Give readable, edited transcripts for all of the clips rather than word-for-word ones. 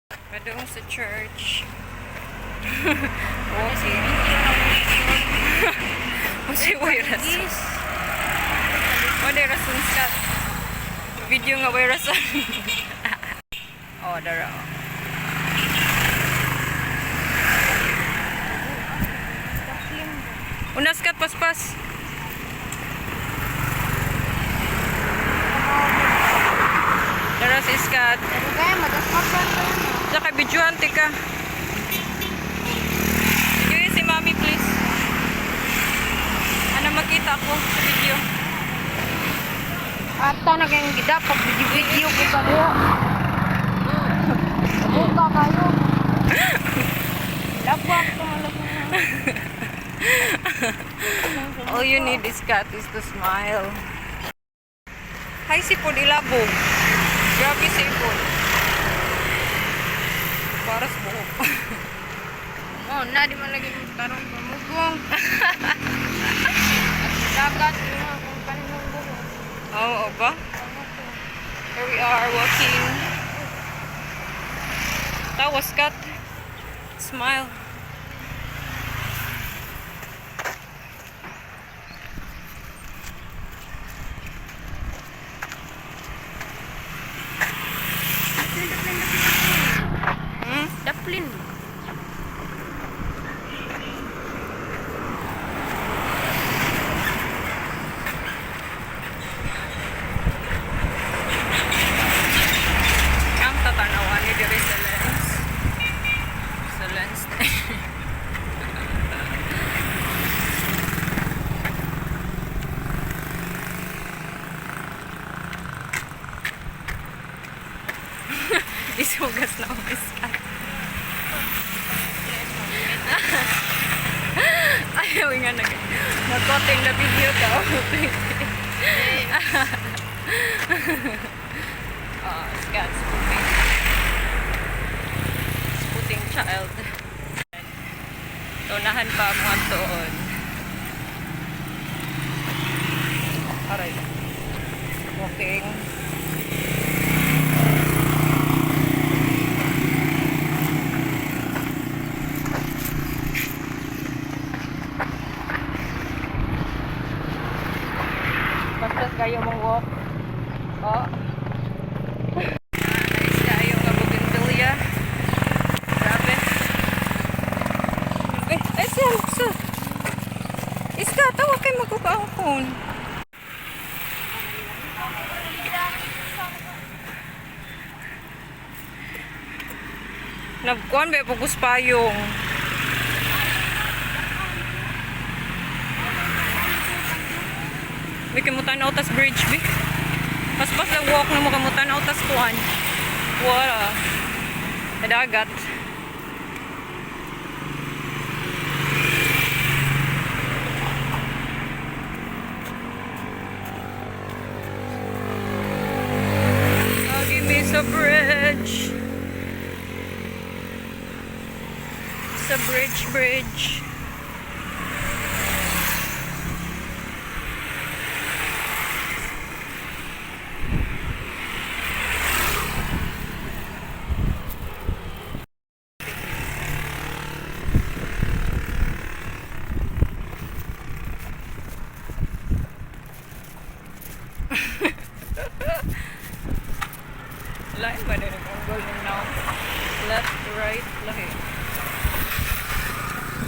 Padung sa church. Walking. Unsay way rason? Wala rason ka. Video nga way rason. Oh, dara. Oh. Unas ka, paspas. Dara si Scott. Pero kaya, madaspasan ko yun. Saka videohan, tika. Video si Mami, please. Ano makita ko sa video? Ato na kayong gida, pag video-video ko sa diha. Buka kayo. Lagwak ko, lagwak. All you need is Scott is to smile. Hi, si Pod Ilabog. Grabe si Pod. Para sa buhok. Oh, na di man lagi mo tarong pamugong. At dagat, yun ang kung kaninong buhok. Oo ba? Here we are walking. Tawa, Scott. Smile. Daplin. Ang tatanawan ni diri sa lens. Sa lens. Isugas na ang iskat. Ayaw nga nag-cutting na video daw. Ah, Scott's spooking. Spooking child. Tunahan pa mo doon. Aray. Walking. Basta kayo mong walk. Oh. Nice kayo nga bougainvillea. Grabe. Eh, ay siya, siya. Iska, tawag kay magkukaon. Nagkuan ba pugos payong. Bi kay mutan-aw tas bridge bi. Paspas na walk na mo kamutan-aw tas kuan. Wala. Dagat. Agi mi sa bridge. Sa bridge, bridge. Lain ba din ang angle ng now? Left, right, lahi.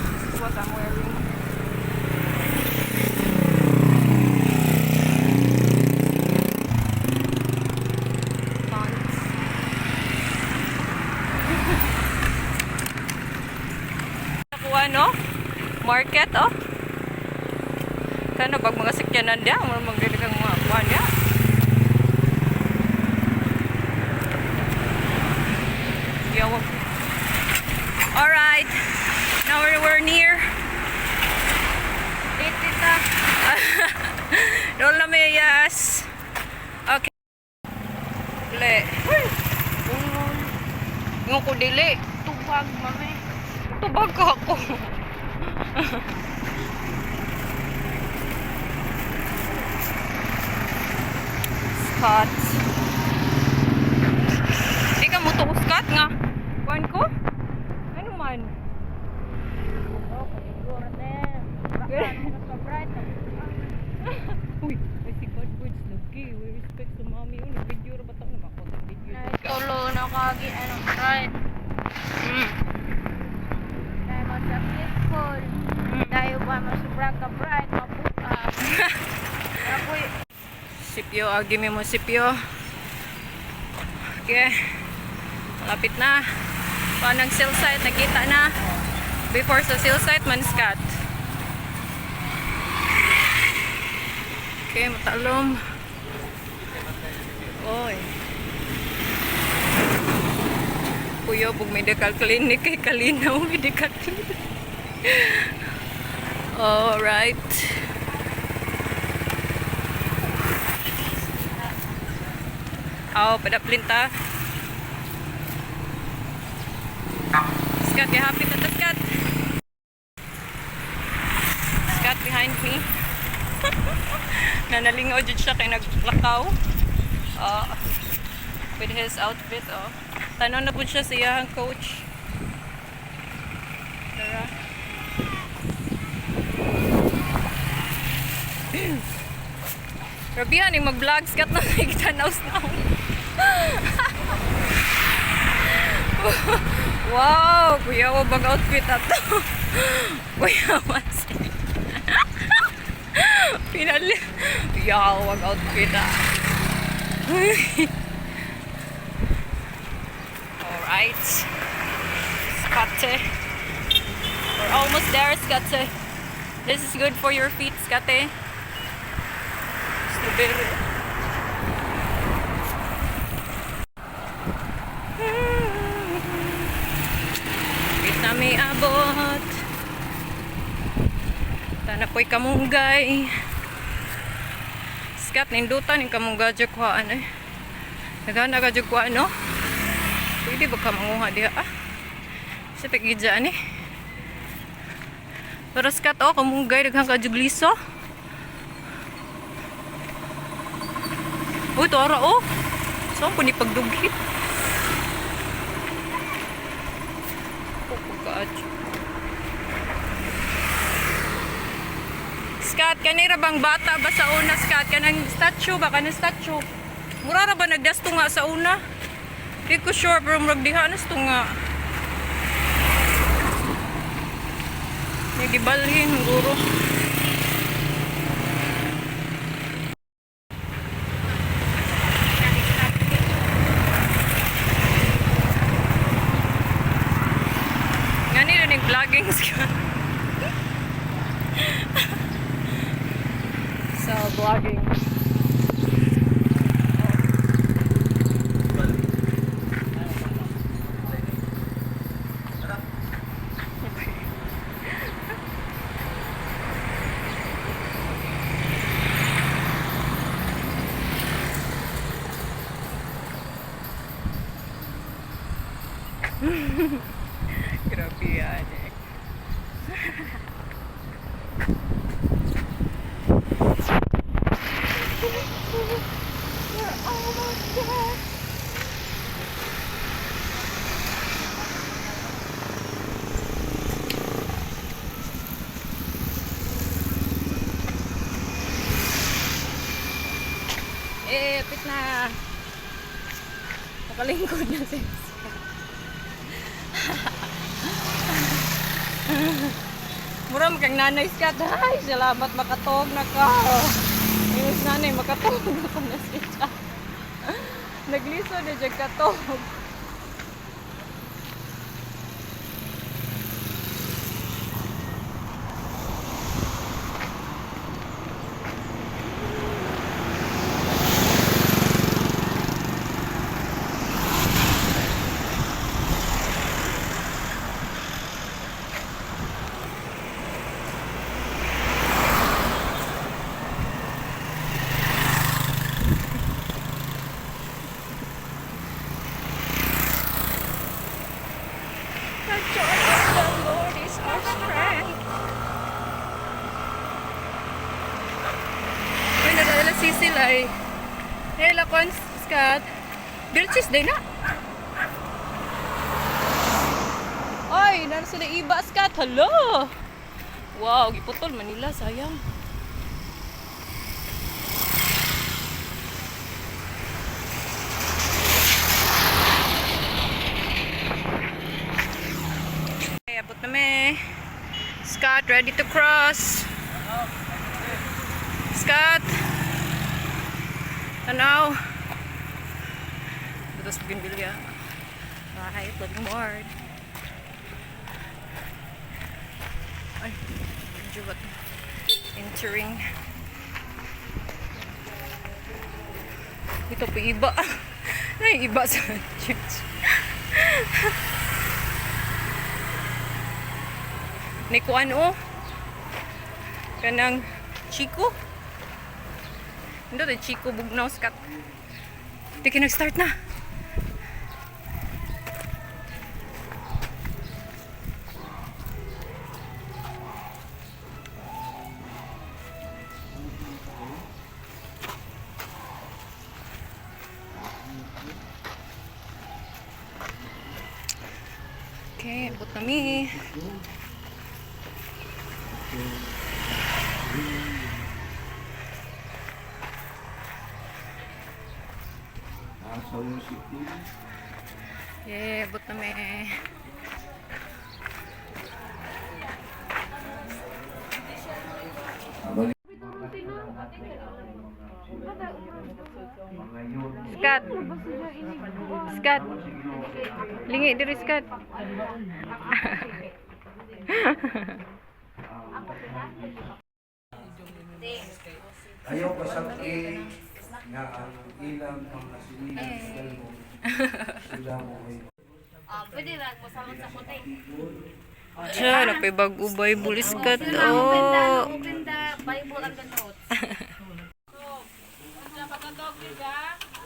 This is what I'm wearing. Pants. Nakuha, no? Market, oh. Kano bag mga sakyanan diya? Mga magdili kang mga kuha diya. Yawag. Alright. Now we're near. Tita. Lola Mayas. Okay. Dili. Ungon. Ngo ko dili. Tubag, mami. Tubag ko ako. Scott. Di ka mo to Scott nga. Respect sa mami. Oh, nag-video ra ba tao na makuha ang video. Tulo na kagi anong right. Dahil mo successful. Dahil ba mo sobra ka bright, mabuka. Ako'y Sipyo, agi mo sipyo. Okay. Malapit na. Panang sale site, nakita na. Before sa sale site, manskat. Okay, matalom. Oy. Kuya, pag medical clinic kay Kalinaw medical clinic. Alright. Aw, padaplinta. Scott, gihapit na ta, Scott. Scott behind me. Nanalingaw jud siya kay naglakaw. With his outfit, oh. Tanong na po siya sa iyahang coach. Tara. Rabihan yung mag-vlog, Scott na nagtanaw na. Wow, kuya wa bag outfit ato. Kuya wa siya. Pinali. Kuya wag outfit ah. Alright. Skate. We're almost there, Skate. This is good for your feet, Skate. Strawberry. Wait na may abot. Tana po'y kamunggay. Skat, nindutan yung kamunggay dyan kuhaan eh. Nagana ka dyan kuhaan, no? Pwede ba ka manguha diha ah? Sa pagidyan eh. Pero skat, oh, kamunggay, daghang ka dyan liso. Uy, tara oh. Saan po ni pagdughit? Oh, pagkaadyo. Skat, kanira bang bata ba sa una, Skat? Kanang statue ba? Kanang statue? Mura ra ba nagdasto nga sa una? Di ko sure, pero murag diha na nga. Nagibalhin, guro. Nga nila ning vlogging Skat. So, vlogging. Grabe yan eh. We're almost there. Eh, pit na. Nakalingkod na si Mura kang nanay Scott. Ay, salamat makatog na ka. Ayos nanay, makatog na ka na siya. Nagliso na dyan katog. The joy of the Lord is our strength. Uy, nadala sisil ay. Nila kon Scott. Bilchis din na. Oy, naro sila iba Scott. Hello. Wow, giputol Manila sayang. Scott, ready to cross. Scott. Tanaw. Ito sa Bougainvillea. Right, looking bored. Ay, medyo ba't entering. Ito pa iba. Ay, iba sa church. May kuan oh. Kanang Chico. Hindi to Chico bugnaw skat. Di ka nag-start na. Okay, abot na mi. Yeah, abot na mi. Skat. Skat. Lingi diri, Skat. Ayaw pasag-i nga ang ilang mga silingan sa mo sila mo ay Pwede lang, masamot sa puti. Siya, napay bago Bible, Skat. Oh. Open the Bible and the notes.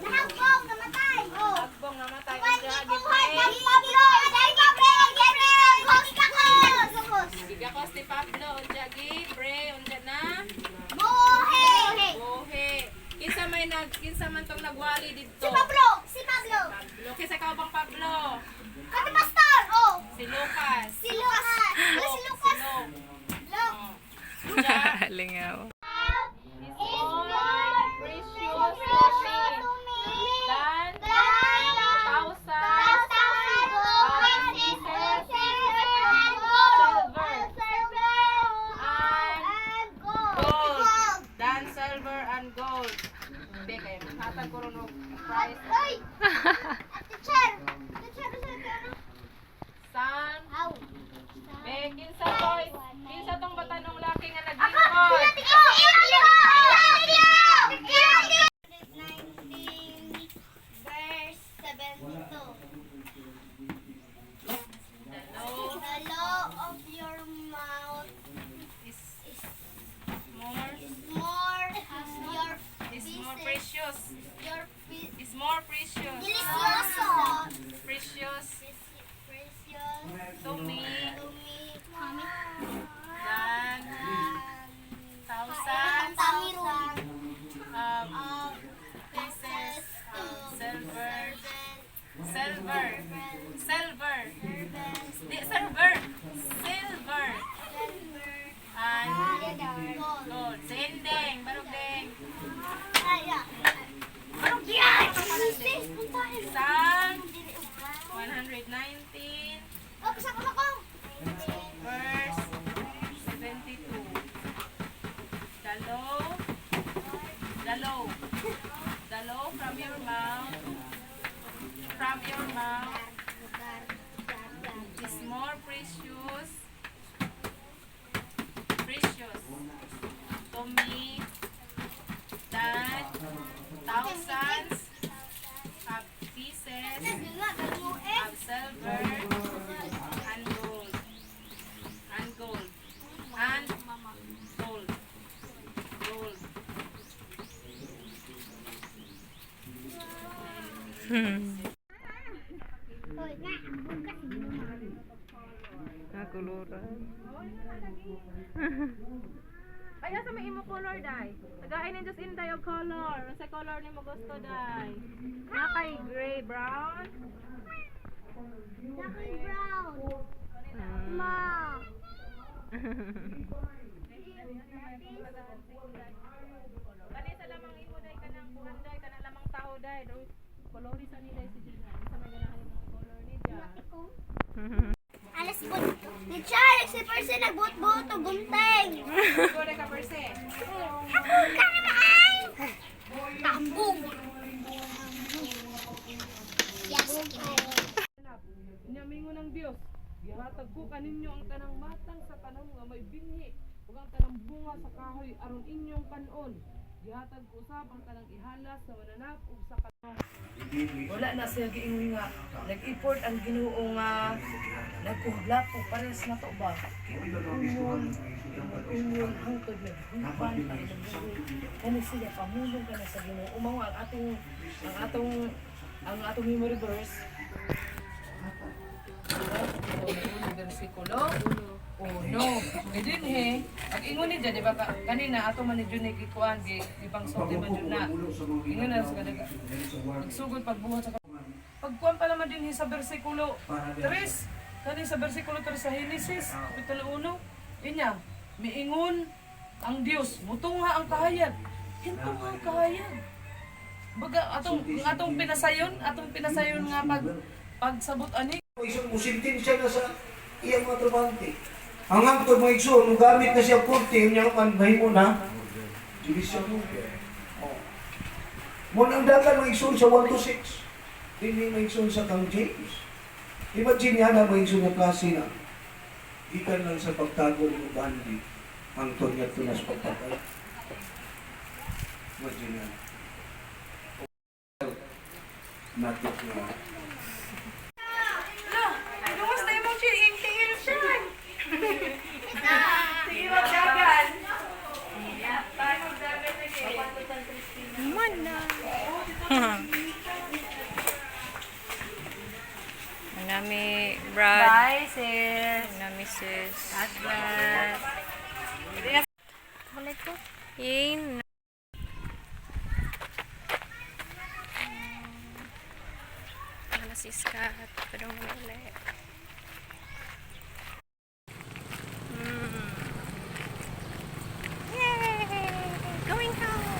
Nahagbong, namatay. Oh. Nagbong namatay. Buhay ni Pablo, Ay Pablo, Gabriel, Gakos. Gigakos ni Pablo, unja gi, pray, unja na. Buhay. Buhi. Kinsa may nag kinsa man tong nagwali didto? Si Pablo, si Pablo. Pablo. Kinsa ka bang Pablo? Kati pastor. Oh, Si Lucas. si Lucas. Wala si Lucas. Si Luke. Luke. Unja. Lingaw. Is more Precious precious to me than than thousand thousand gold pieces, silver and gold. Silver. And gold. Gold. Than silver and gold. Be kay hatag ko ron og price. Ay! Teacher! Teacher, saan ka na? San Aw. Be kinsa toy? Kinsa tong batanong laki nga Ako! naglingkod? Pinati ko! 19 verse 72. The law of your mouth Is more is more your is more pieces, precious. your pieces. Is more precious. Delicioso. Precious Precious to me to me. than thousands of pieces of silver, silver, silver, di silver, silver, and gold. Sending, barog ding. Psalm 119, verse 72. The law, the law, the law from your mouth is more precious, precious to me than thousands of pieces of silver and gold, and gold, and gold, gold. Nakuluran. Ay, asa may imo color, day? Tagain ninyo sa inday og color. Unsa color nimo gusto, day? Na kay gray, brown? Ma. Kani sa lamang imo day kanang kuan day, kanang lamang tao day. Dong kolori sa ni day si Gina. Sa may ganahan imong color ni dia. Alas bonito. Teacher, Si Percy nagbuot-buot og gunting. Go na ka, Percy. Hapon ka na maay! Tambong! Yes, Inyamingo ng Dios, gihatag ko kaninyo ang tanang matang sa tanom nga may binhi ug ang tanang bunga sa kahoy aron inyong kanon. Gihatag ko usab ang tanang ihalas sa mananap ug sa kanong. Wala na siya giingon nga nag-effort ang Ginoo nga nagkuhla po pares na to ba. Ungon, ungon hangtod naghumpan ang buhi. Kani siya pamulong ka na sa Ginoo. Mao ang atong memory verse. Uno, versikulo uno. Kay dinhi, pag ingon ni dyan, di ba, kanina ato man ni Jun ni gikuan, gi ibang sulti man jud na. Ingon na sa kadaga. Nagsugod pagbuhat sa pagkuan pa naman dinhi sa versikulo 3. Kani sa versikulo 3 sa Henesis, kapitulo 1. Inya, miingon ang Dios, mutungha ang kahayag. Hintungha ang kahayag. Baga atong pinasayon nga pagsabot ani. Isang musintensya na sa iyang mga trabahante. Ang hangtod mga igsoon, nung gamit na siya korte, niya man mahimo na judicial order. Oh. Mo ang dagan mga igsoon sa 1 to 6. Dili mga igsoon sa kang James. Imagine niya na mga igsoon na klase na gikan lang sa pagtago ni Gandhi hangtod niya tunas pagpatay. Imagine niya. Natik na. Kumusta yung mong chill siya? Sige, magdagan. Mana. Manami, Brad. Bye, sis. Manami, sis. God bless. Balik ko. Yay. Ano si Scott? Pero muli. Yay! Going home!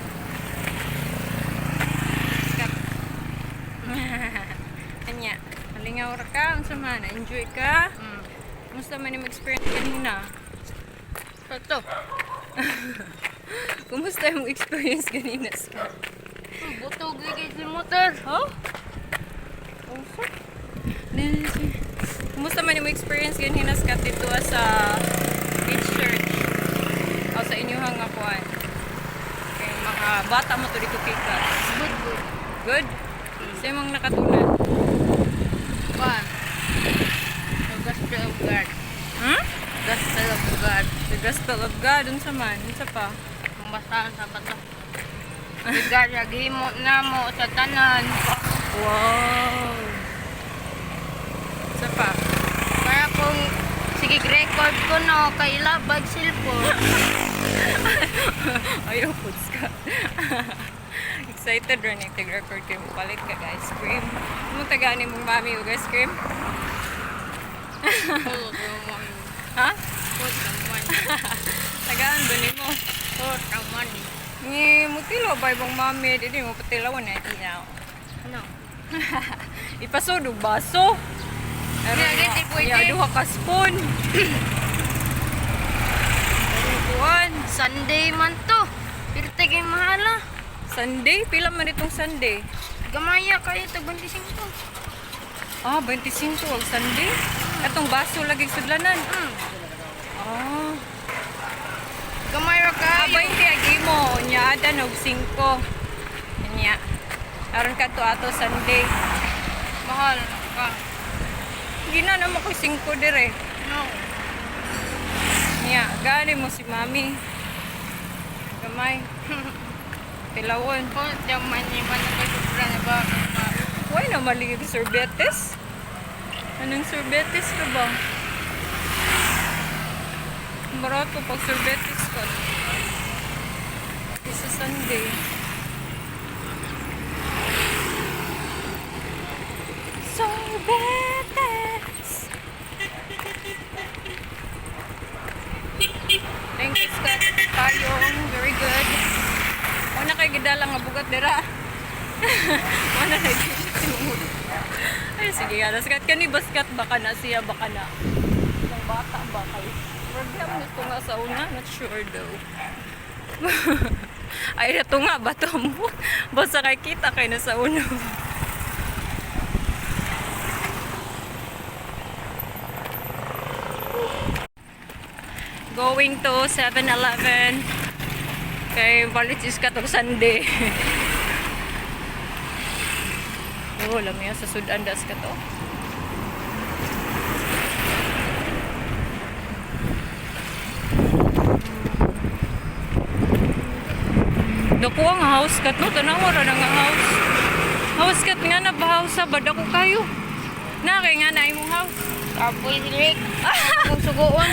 Scott. Anya, malingaw ra ka, unsa man, enjoy ka? Kumusta man yung experience kanina? Ito. Kumusta yung experience kanina, Scott? Butog lagi si motor. Huh? Unsa? Kumusta man yung experience ganina, Scott, dito sa beach church? O sa inyuhang nga kuan? Kay mga bata mo to dito kay Kat. Good, good. Good? Sa imong nakatunan? One. The Gospel of God. Hmm? Gospel of God. The Gospel of God. Unsa man? Unsa pa? Basahan sa bato. God, naghimo na mo sa tanan. Wow! Unsa pa? Para kung sige record ko no, kay labag cellphone. Ayaw po, Scott. Excited rin yung tig-record kayo. Palit ka ice cream. Anong tagaan ni mong mami og ice cream? Ha? Tagaan ba ni mo? Ni mutilo ba ibang mami? Dili mo patilawan na ilaw. Ano? Ipasod og baso. Yeah, giti, pwede. Ya, duha ka spoon. Ano kuan? Sunday man to. Pirte kay mahala. Sunday? Pila man itong Sunday? Gamaya kayo tag 25. Ah, 25 ang Sunday. Atong baso lagi sudlanan. Ah. Gamay ra Ah, kayo. 20 agi mo. Nya ada og 5. Nya. Aron ka to ato Sunday. Mahal na ka. Gina na mo ko 5 dire. No. Nya, gani mo si mami. Gamay. Tilawon. Kung di man ni man na kayo sobra na ba? Why na mali yung sorbetes? Anong sorbetes ka ba? Barato pag sorbetes ka. Isa Sunday. Sorbetes! Thank you, Scott. Tayong. Very good. Wala kay gidala nga bugat dira. Wala na. Ay, sige, alas kat kani baskat baka na siya baka na. Isang bata ba kayo? Murag di ako nga sa una, not sure though. Ay, nato nga ba to mo? Basta kay kita kay na sa una. Going to 7-Eleven. Kay balit is katong Sunday. Oh, lamya sa sudan das ka to. Dako ang house cat no, tanawa ra na nga house. House cat nga na ba house ba dako kayo. Na kay nga na imong house. Kapoy silik. Kung sugoon.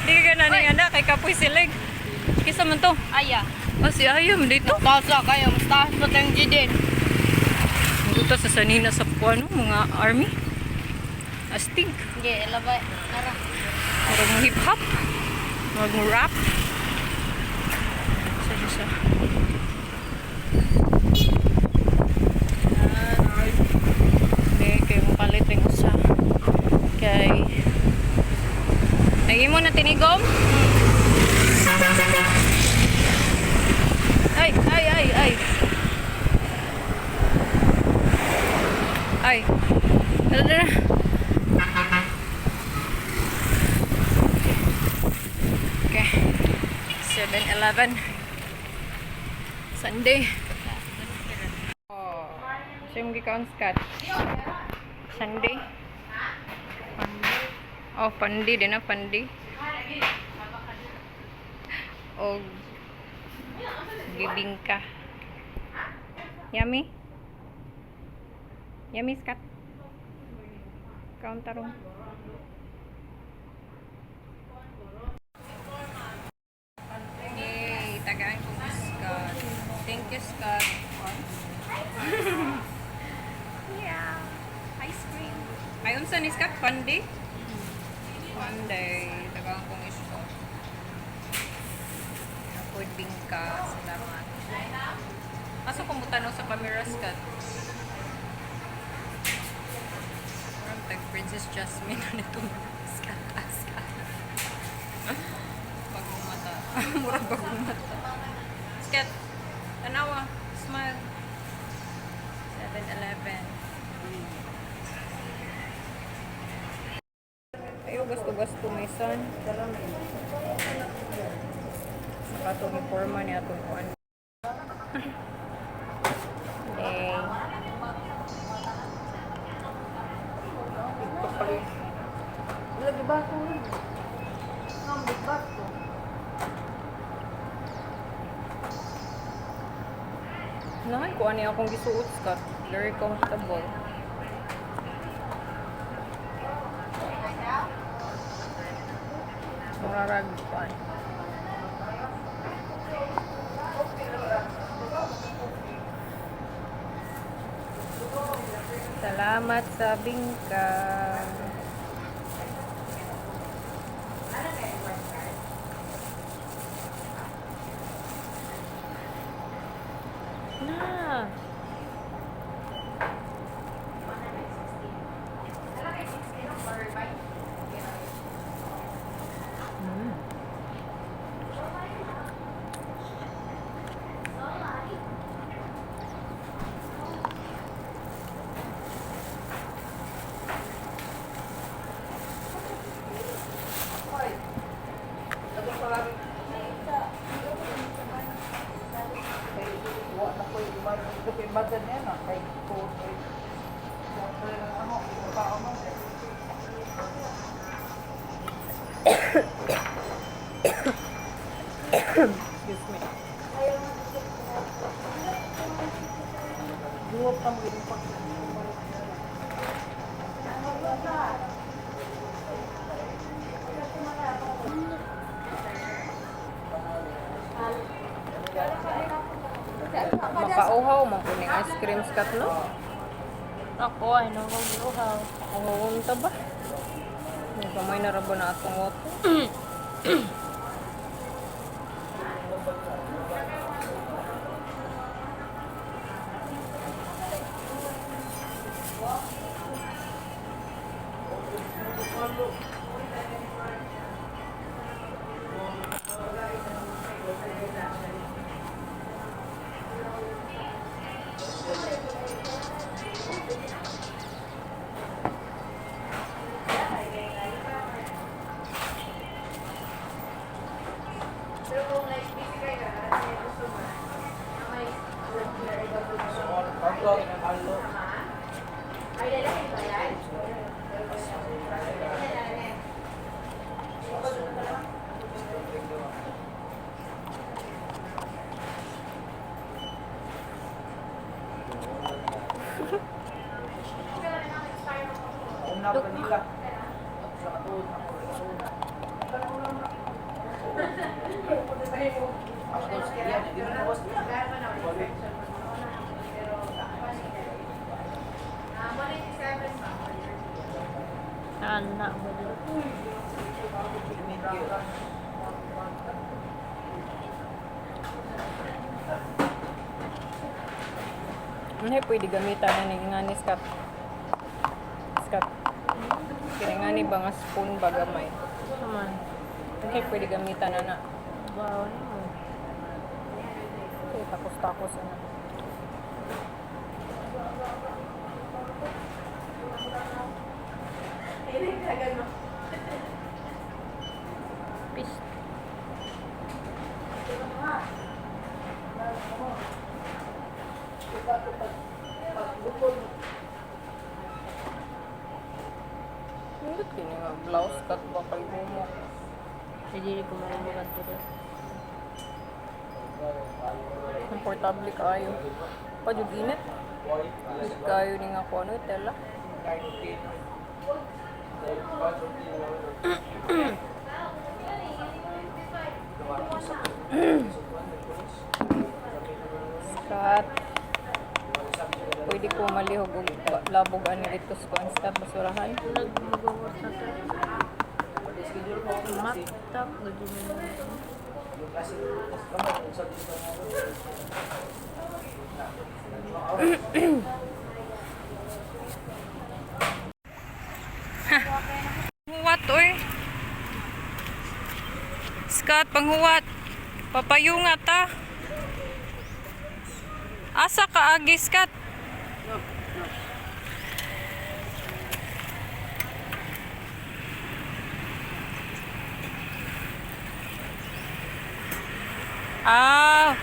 Di ka na nga na kay kapoy silig. Kisa man to? Aya. Oh, si Ayam dito. Tasa kayo. Mas taas pa tayong jidin. Dito sa sanina sa ano, mga army. Astig. Hindi, labay. Tara. Murag mo hip hop. Murag mo rap. Sa siya siya. Hindi, kayo mapalit yung usa. Kay... Naging mo na tinigom? Ay, ay, ay, ay. Ay. Tara, tara. Okay. 7-Eleven. Sunday. Oh. Siya yung gikaon skat. Sunday. Oh, pandi din na, pandi. Og bibingka. Yummy? Yummy, skat. Kaon tarong. Yay! Tagaan ko kay Scott. Thank you, Scott. Yeah. Ice cream. Ay, unsa ni Scott? Pandi? Pandi. Tagaan kong Scott. Ako bingka. Salamat. Asa ko mo tanaw sa camera, Scott? Parang tag Princess Jasmine na nito. Scott, ah, Scott. Bagong mata. Murag bagong mata. Sket, tanawa. Smile. 7-Eleven. Ayo, gasto-gasto may son. Saka itong forma niya itong kuan. Okay. Lagi ba ko? Ang ba ko? Nahan ko ano akong gisuot, Scott. Very comfortable. Murarag kuan. Salamat sa bingka. Na. Excuse me. Makauhaw man kuning ice cream skat no? Ako, ay nang uhaw. Uhaw ta ba? May kamay na ra ba na atong water? Anak ba dito? Ano pwede gamitan na ni ngani, Scott? Scott. Kini ngani ba nga spoon ba gamay? Naman. Ano pwede gamitan na na? Wow, ano? Okay, takos-takos ano. Peace. Nindot kini nga blouse cut ba kay bumo? Hindi ko marunong dito. Komportable kaayo. Pa jud init. Init kaayo ni nga kuno tela. Scott. Pwede ko malihog og labog ani dito sa kuan, Scott, basurahan. Nagmagawas na to. Laptop, ganyan na. Huwat, oy. Scott, panghuwat. Papayunga ta. Asa ka agi, Scott? Ah.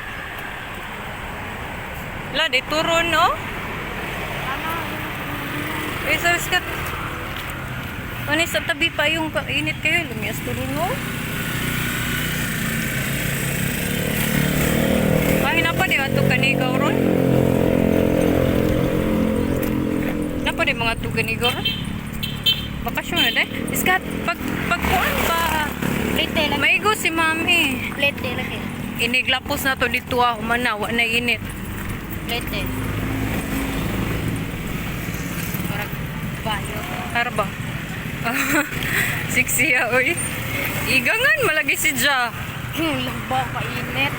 La, di turon, no? Eh, sorry, Scott. Ano sa tabi pa yung init kayo, lumias turon, no? Ay, napa di ato kanigaw ron? Napa di mga ato kanigaw ron? Bakasyon na dahil. Iskat, pagkuan ba? Plate lang. Maigo si mami. Plate lang. Iniglapos na to dito ah, humana, wa na init. Plate. Parang bayo. Arba. Sexy ah, oy. Igangan, malagi si Ja. Lamba kainit.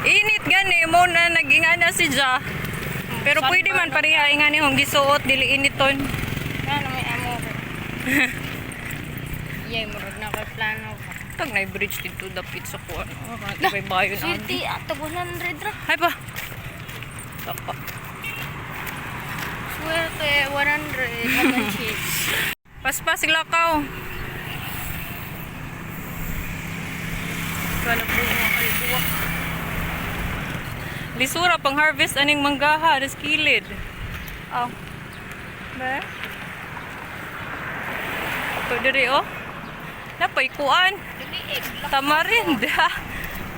Init gani mo na nagingana si Ja. Pero pwede man pareha ingani hong gisuot dili initon. Ano may amo ko. Yay, murag na kay plano ka. Tag na bridge dito dapit sa kuan. Oh, kay bayon ang. City, ato 100 ra. Hay pa. Tapa. Swerte, 100. Aman cheese. Paspas lakaw. Kala bunga kay buwak. Lisura pang harvest aning manggaha des kilid. Aw. Ba? Ito diri oh. Napay kuan. Tamarind.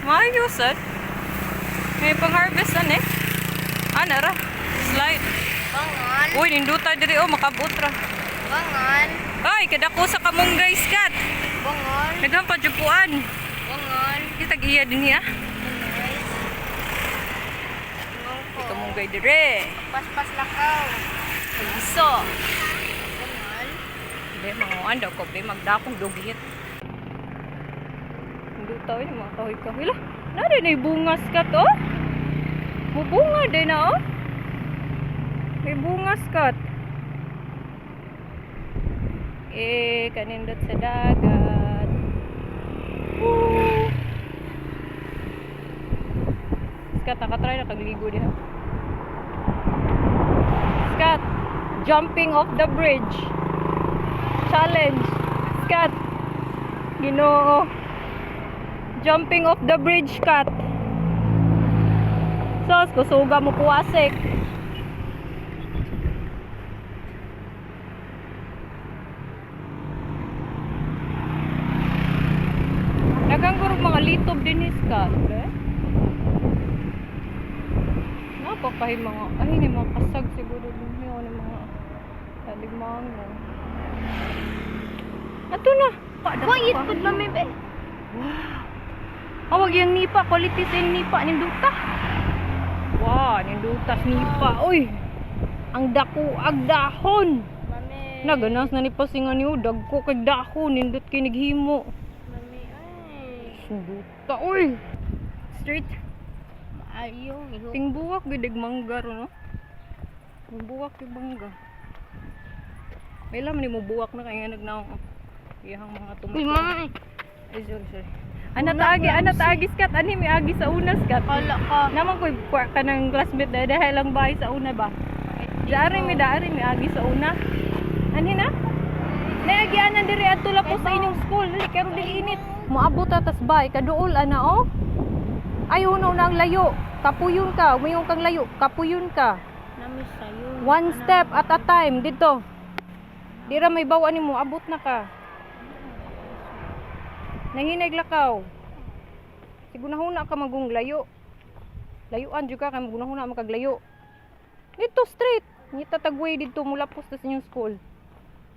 Mayo sad. May pang harvest ani. Ana ra. Slide. Bangan. Uy, ninduta diri oh, makabot ra. Bangan. Ay, kadako sa kamunggay, Skat. Bangan. Naghan pa jud kuan. Bangan. Di tag iya din niya. Bangan. Kamunggay dire. Paspas lakaw. Iso. Bangan. Be manguan daw ko be magdakong dugit. Hindi tayo yung mga kahoy kahoy lah. Na din ay bunga, Skat oh. Mubunga din na oh. May bunga, Skat. Eh, kanindot sa dagat. Woo! Skat, nakatry na kagligo diha. Skat, jumping off the bridge. Challenge. Skat, Ginoo. Jumping off the bridge, Kat. Sos, kusuga mo puwasik. Daghang guro mga litob din is Kat. Eh? Napakahi mga, ay, ni mga kasag siguro din yun, ni mga taligmango. Ato na! Wait, pud mami be. Awag yung nipa, quality sa yung nipa, ninduta. Wow, nindutas nipa. Uy, ang dako, ag dahon. Mami. Naganas na ni pasingan niyo, dagko kay dahon, nindot kay naghimo. Mami, ay. Ninduta, uy. Straight, Maayo. tingbuwak gidig mangga ro no. Buwak yung mangga. May laman ni mo buwak na kaya nagnaong. Iyahang mga Uy, tumato. mami. Ay, sorry, sorry. Ana taagi, ana taagi skat, ani may agi sa una skat. Kala ka. Naman ko kuha ka ng classmate na dahil lang bahay sa una ba? Daari may agi sa una. Anhi na? Naagianan diri adto la po sa inyong school. Dili karon dili init. Moabot ta tas bay kaduol ana oh. Ay hunaw na ang layo. Kapuyon ka, umayon kang layo, kapuyon ka. Nami sayo. One step at a time dito. Dira may bawa nimo, abot na ka. Nanginay lakaw. Sigunahuna ka magong layo. Layuan jud ka kay magunahuna makaglayo. Dito straight. Ngita tagway dito mula po sa inyong school.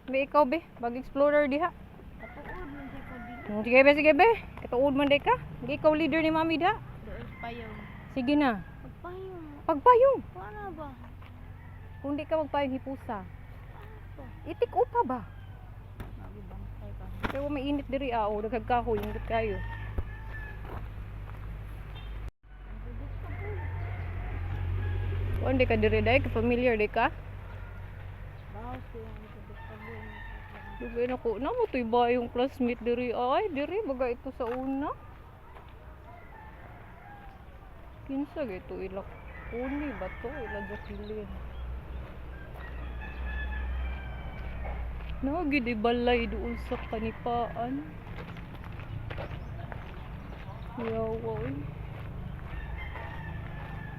Be ikaw be, bag explorer diha. Sige be, sige be. Katuod man day ka. Hindi ikaw leader ni mami diha. Doon payong. Sige na. Pagpayong. Pagpayong. Para ba? Kung di ka magpayong hipusa. Itik upa ba? Mami, bantay ka. Pero mainit diri ah, oh, daghang kahoy, indot kayo. Kuan di ka diri dai, ka familiar di ka? Bawas ko yung tubig-tubig. Dugay na ko, namo to'y ba yung classmate diri ay, diri baga ito sa una. Kinsa gito ila kuni ba to ila Jacqueline. Nagid ibalay doon sa kanipaan. Yawa oy.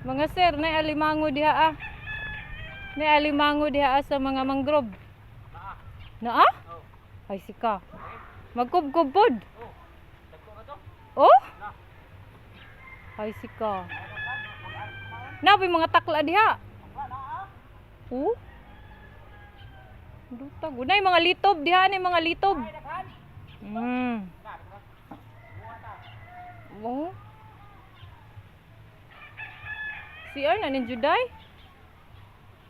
Mga sir, nay alimango diha ah. Nay alimango diha ah sa mga mangrove. Naa? Ay sika. Magkubkob pod. Oh? Ay sika. Nabi mga takla diha. Oh? Duta gunay mga litob diha ni mga litob. Oh. CR na ninyo day?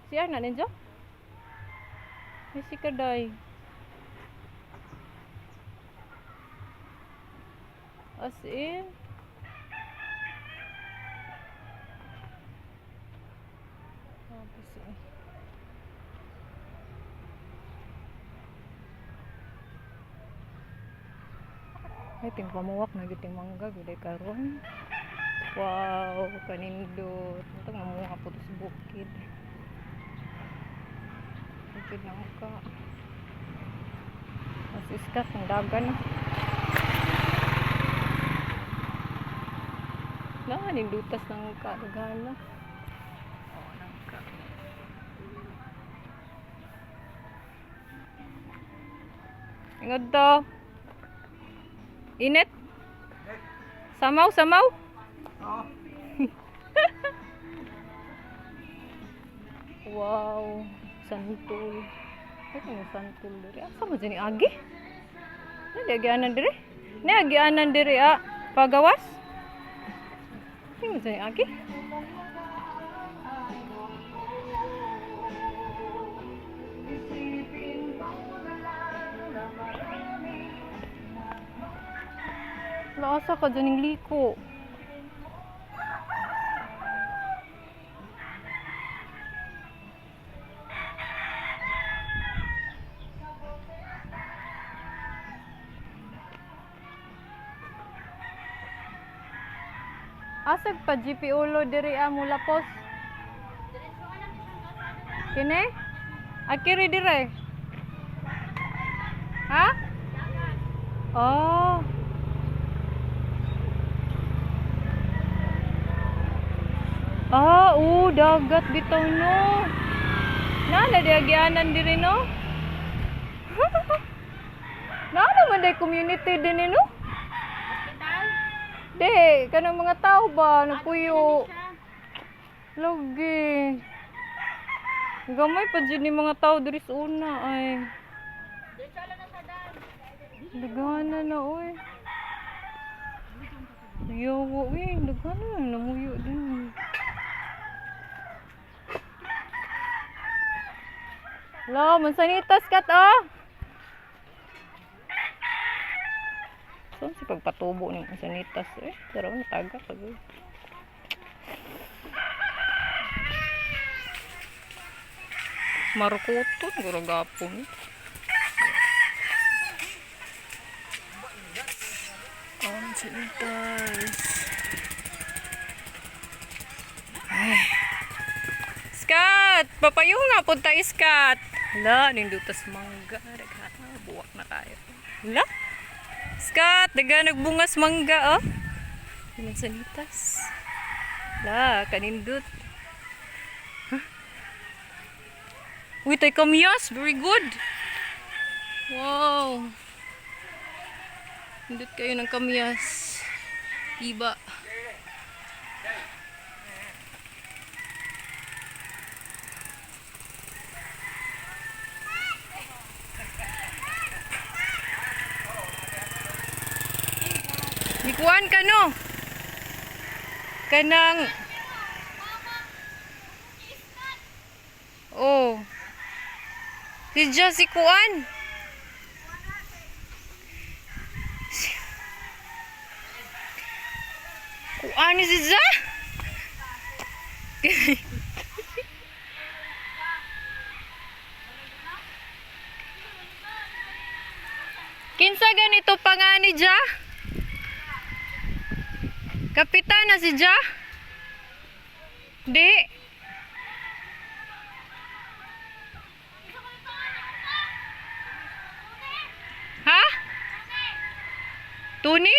CR na ninyo? Ay sika day. As in. Tapos eh. Ay, ting pamuwak na giting mangga gud ay karon. Wow, kanindot. Ito mamuha po to sa bukid. Bukid na ka. Mas iskat ang dagan. Na, nindutas ng kadagana. Oo, nangka. Ingod to. Init? Samaw, samaw? Wow, santol. Ay, kung santol diri. Asa mo dyan ni Agi? Ni agianan diri? Ni agianan diri ah. Pagawas? Ay, mo dyan ni Agi? Laasa ka dyan yung liko. Asag pa GP ulo diri amo lapos. Kini? Akiri dire. Ha? Oh. Ah, oo, dagat bitaw no. Nana di agianan diri no. Nana man day community din eh, no. Di, kanang mga tao ba nagpuyo. Lagi. Gamay pa dyan ni mga tao diri sa una ay. Dagana na oy. Yawa uy, dagana na namuyo din. Lo, mansanitas kat oh. Saan si pagpatubo ni mansanitas eh? Pero nataga ka gud. Marukuton guro gapon. Oh, mansanitas. Ay. Skat! Papayo nga punta Skat! Hala, nindutas mangga. Daghana, buwak na kayo. Hala? Skat! Daga nagbungas mangga, oh. Mansanitas. Hala, kanindot. Huh? Uy, tay kamyas. Very good. Wow. Nindot kayo ng kamyas. Iba. Gikuan ka no? Kanang. Oh. Si Diyos si Kuan. Kuan ni si Ja? Kinsa ganito pa nga ni Ja? Kapitan na si Ja? Di. Ha? Tuni?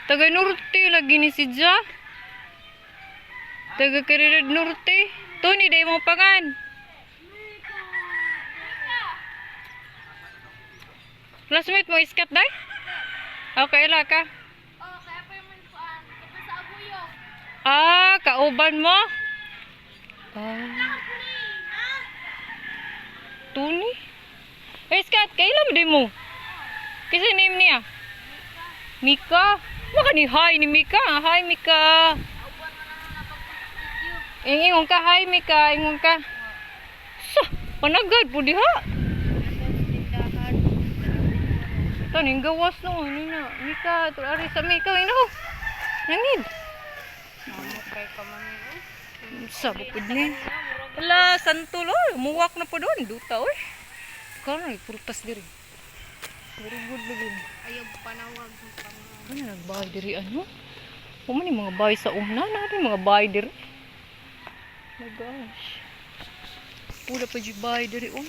Taga Norte lagi ni si Ja. Taga Caridad Norte. Tuni, day mo pangan. Classmate mo iskat day? Okay la ka. Oh, kaya pa yung kuan. Kapag sa aguyo. Ah, kauban mo? Ah. Tuni? Eh, Scott, kailan mo din mo? Kasi name niya? Mika. Maka ni hi ni Mika. Hi, Mika. Ingon ka, hi, Mika. Ingon ka. Sa, panagad po diha. Ito, ning gawas no. Ano na? Mika, tulari sa Mika. Ino. Nangid. Sa bukod ni. Wala, santol oy. Muwak na po doon. Duta oy. Karon ay prutas diri. Very good lagi. Ayaw panawag. Ano nagbahay diri ano? Wa man ni mga bahay sa una na rin mga bahay diri. My gosh. Pula pa di bahay diri oh.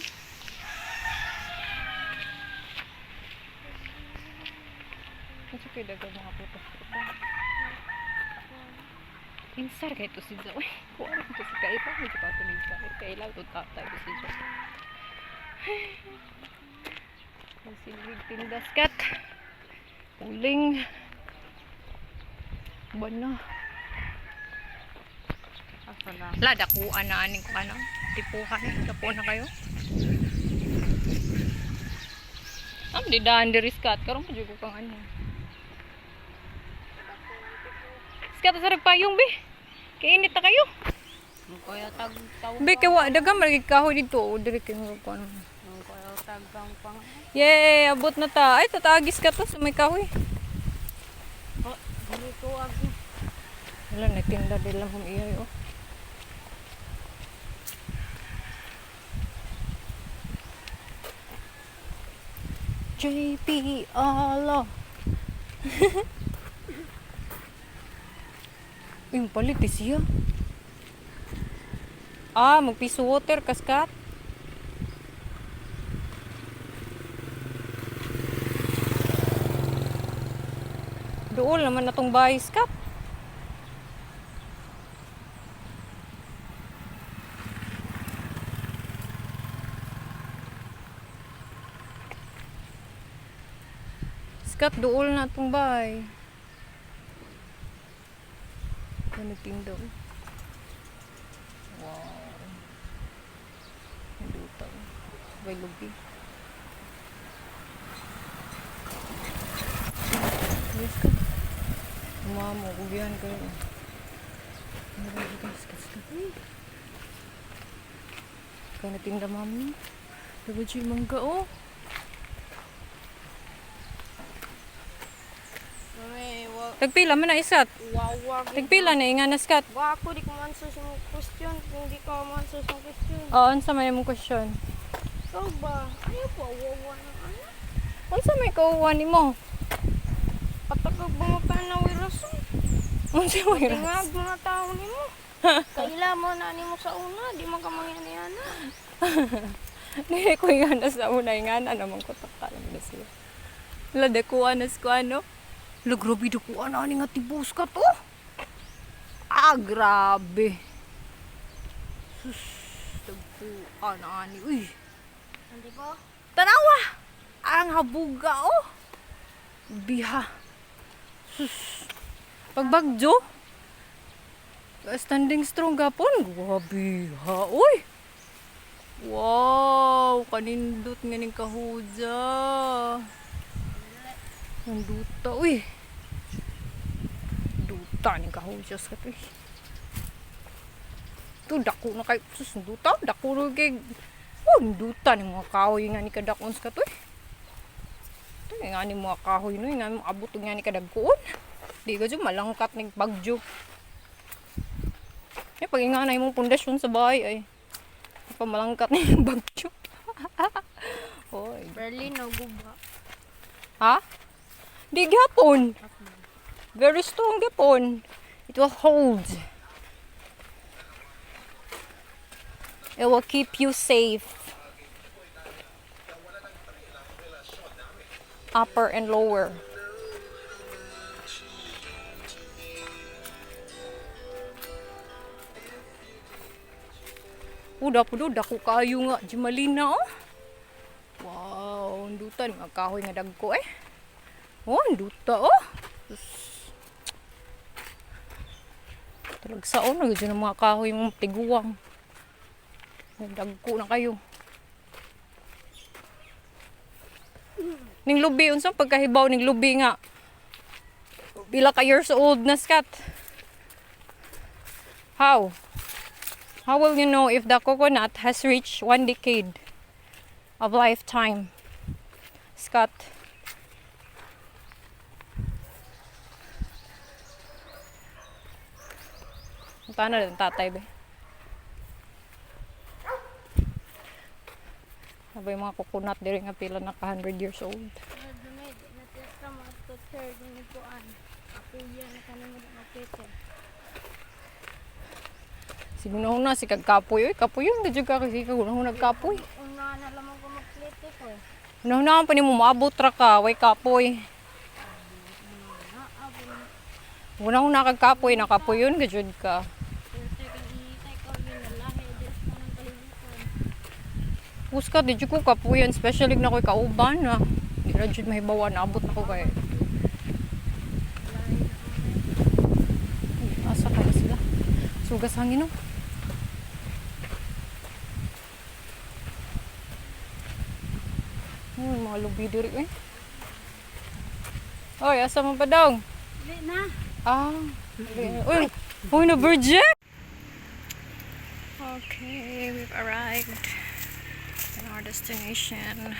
Kasi kay daga mga prutas-prutas. Insar kay to si Zoe. Kuan to si Kaila, medyo pa to ni Zoe. Kaila to tatay to si Zoe. Ang silwig tindas kat. Uling. Bana. La, dakuan na aning ko ano. Tipuhan. Dakuan na kayo. Am di daan diri skat karon pa jud ko kang ano. Skat sa payong be. Kainit na kayo. Kuya tag taw. Be kay wa daghang malagi kahoy dito. O diri kay murag ko ano. Kuya tag kang pang. Yay, abot na ta. Ay, tatagis ka to sa may kahoy. Oh, dili ko ag. Wala, nagtinda din lang kung iyoy, oh. JP Allah. Uy, palit eh siya. Ah, magpiso water kaskat. Dool naman na tong bahay, skat. Skat, dool na tong bahay. Ano nagtindo? Wow. Ang duta. May lubi. Yes ka. Mamo, gubihan kayo. Ano ba guys? Skat, skat. Kaya natinda mami. Dapat siya yung mangga oh. Mami, wa Tagpila man na isat. wawa. Tagpila na inga na skat. Wa ako di ko ma-answer sa imong question. Kung di ka ma-answer sa question. Oo, unsa may imong question? Ikaw ba? Ayaw po, wawa ng anak. Unsa may kauwan nimo? Patagag ba mo pa na wirason? Unsa may ras? Tingag mga tao nimo. Kaila mo na nimo sa una, di man ka mangyaniana. Dili ko nga na sa una nga na naman ko takala mo na siya. La dakuan na ko ano. La grabe dakuan ani nga tibos ka to. Ah, grabe. Sus, dakuan ani. Uy, Hindi po? tanawa. Ang habuga oh. Biha. Sus. Pagbagyo. Standing strong gapon. Grabe ha. Uy. Wow, kanindot nga ning kahuja. Ang duta, uy. Duta ning kahuja sa uy. Ito, dako na kay sus, ang duta, dako na kay. Oh, ang duta ni mga kahoy nga ni kadakon sa katoy. Ito, nga ni mga kahoy no, nga ni abot nga ni kadagkoon. Di ka dyan, malangkat ni bagyo. Eh, pag nga na imong pundasyon sa bahay ay pamalangkat ni yung bagyo. Oy. Berlin o guba. Ha? Di gyapon. Very strong gyapon. It will hold. It will keep you safe. Upper and lower. Uda po do, dako kayo nga, Jimalina oh. Wow, ang duta ni mga kahoy nga dagko eh. Oh, ang duta oh. Sus. Talagsaon na gyud ang mga kahoy mong tiguang. Dagko na kayo. Ning lubi unsa pagkahibaw ning lubi nga? Pila ka years old na skat? How? How will you know if the coconut has reached one decade of lifetime? Scott. Punta na rin tatay be. Abay mga coconut diri nga pila naka 100 years old. Siguro na si kag kapoy oy, kapoy yun gud ka kasi kag una nagkapoy. Una na lamang ko magplete ko eh. Una pa nimo maabot ra ka, way kapoy. Una kag kapoy, nakapoy yun gud ka. Pero second initay ko ginalahi di sa ng kalibutan. Huska, di jud ko kapuyan, especially na ko'y kauban na. Di ra jud mahibawan, naabot na ko kay. Uy, asa kaya sila? Sugas hangin no. Uy, mga lubi diri eh. Oy, asa man pa dong? Dili na. Ah, dili. Uy, uy na virgin. Okay, we've arrived in our destination.